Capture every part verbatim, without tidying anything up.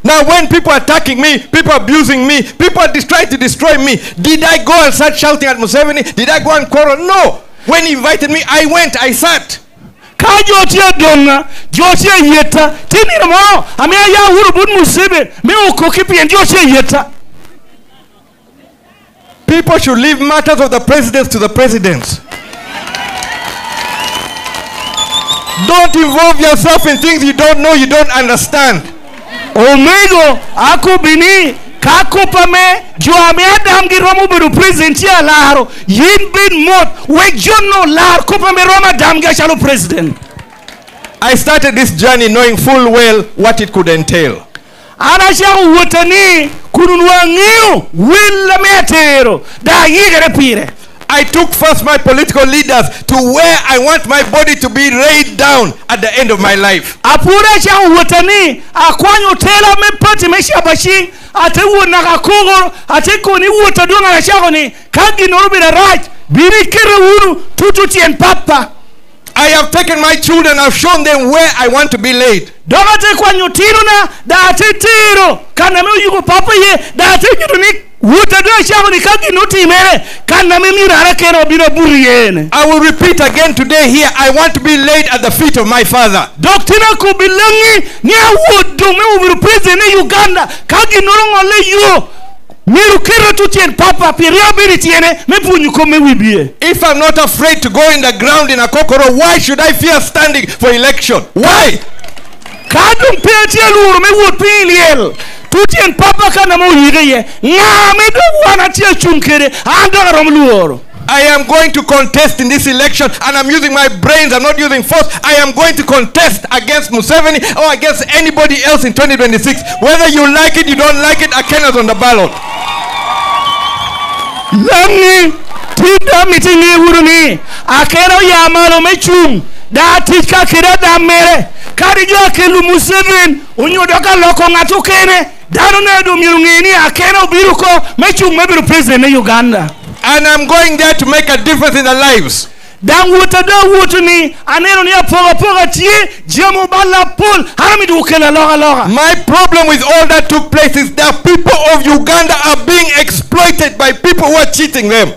Now, when people are attacking me, people are abusing me, people are dis-, trying to destroy me, did I go and start shouting at Museveni? Did I go and quarrel? No. When he invited me, I went, I sat. Ka jo tye adoŋa, jo tye ayeta, ti nino moro, ame aya wunu but Museveni, me okokki pien jo tye ayeta. People should leave matters of the presidents to the presidents. Don't involve yourself in things you don't know, you don't understand. Omego, akobbi ni, ka kop ame jo ame adamgi romo bedo president tye alaro, yin bed mot, wek jo-nu olar kop ame romo adamgi acalo president. I started this journey knowing full well what it could entail. An acako wotta ni kun onwoŋo aŋeo wel ame atero, daŋ ayikere pire. I took first my political leaders to where I want my body to be laid down at the end of my life. Apwod acako wotta ni akwanyo otela me pati me Cabaciŋ, ate wot naka Kokoro, ate kobo ni wot adwoŋ an acako ni, ka ginnoro obedo arac, bino iketa wunu tutu tyen pappa. I have taken my children, I've shown them where I want to be laid. Dok ate kwanyo otinona, daŋ ate tero kan ame oyiko pappa iye, daŋ ate nyuto ni wot a doŋ acako ni ka gin otimere, kan ame myero an kena obin abuto iye ene. I will repeat again today here, I want to be laid at the feet of my father. Dok tin akobbi laŋi ni awot doŋ me obedo president me Uganda, ka ginnoro oŋolle i yo, myero oketa tutu tyen pappa, pien rik abedo i tyene me pwonyo kop me wibie. If I'm not afraid to go in the ground in Akokoro, why should I fear standing for election? Why? Ka doŋ pe atye alworo me wot piny i lyel, tutu tyen pappa kan ame oyike iye, ŋa ame doŋ wan atye acuŋ kede? An doŋ aromo lworo. I am going to contest in this election, and I'm using my brains, I'm not using force. I am going to contest against Museveni or against anybody else in twenty twenty-six. Whether you like it, you don't like it, Akena is on the ballot. Laŋi, tin daŋ mito iŋe wunu ni, Akena oya malo me cuŋ, daŋ atic ka kede adam mere. Kadi jo akelo Museveni, onyo dok aloko ŋat okene, dano-nu doŋ myero ŋe ni Akena obino oko me cuŋ me bedo president me Uganda. And I'm going there to make a difference in their lives. Daŋ wot a doŋ awot ni, aneno ni apokapoka tye, jami oballa apol, an amito kelo alokaloka. My problem with all that took place is that people of Uganda are being exploited by people who are cheating them.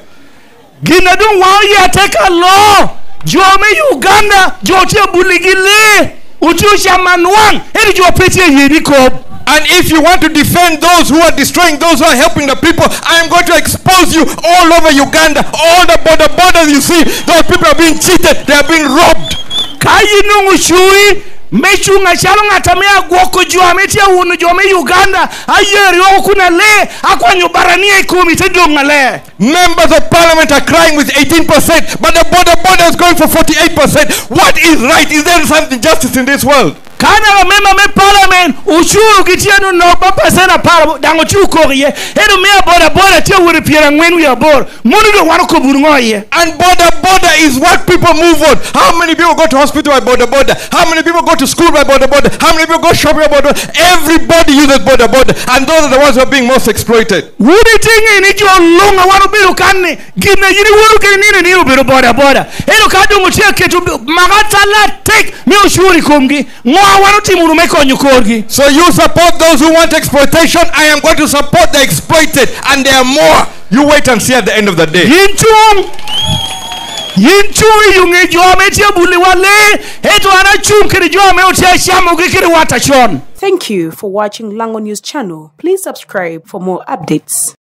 Gin a doŋ wan oye atek alo, jo me Uganda, jo tye abuligi lee, otye ocamo anwaŋ, ento jo pe tye aye ni kop. And if you want to defend those who are destroying those who are helping the people, I am going to expose you all over Uganda. All the border borders you see, those people are being cheated, they are being robbed. Ka yin doŋ ocuŋi me cuŋ acalo ŋat ame agwoko jo ame tye awuno jo me Uganda, ayeri oko kun ale, akwanyo barania i komi, te doŋ ale. Members of parliament are crying with eighteen percent, but the border border is going for forty-eight percent. What is right? Is there some injustice in this world? Ka naka member me parliament, ucuru gi tye ni onok ba percent apar daŋ ocu kok iye. Ento me aboda boda tye wot i pyeraŋwen wie aboro. Mono doŋ wan okobo wunu ŋo iye? And border border is what people move on. How many people go to hospital by border border? How many people go to school by border border? How many people go shopping by border border? Everybody uses border border, and those are the ones who are being most exploited. Wun itye ŋe ni jo luŋ a wan obedo kan ni, gin a yin iwoto kede nino i nino obedo boda boda. Ento ka doŋ otye aketo maka atala atek me ocur i komgi, ŋo a wan otimo wunu me konyo korgi? So you support those who want exploitation, I am going to support the exploited, and there are more. You wait and see at the end of the day. Yin cuŋ, yin cuŋ i yuŋe jo ame tye abuliwa lee, ento an acuŋ kede jo ame otye acamogi kede wat acon. Thank you for watching Lango News Channel. Please subscribe for more updates.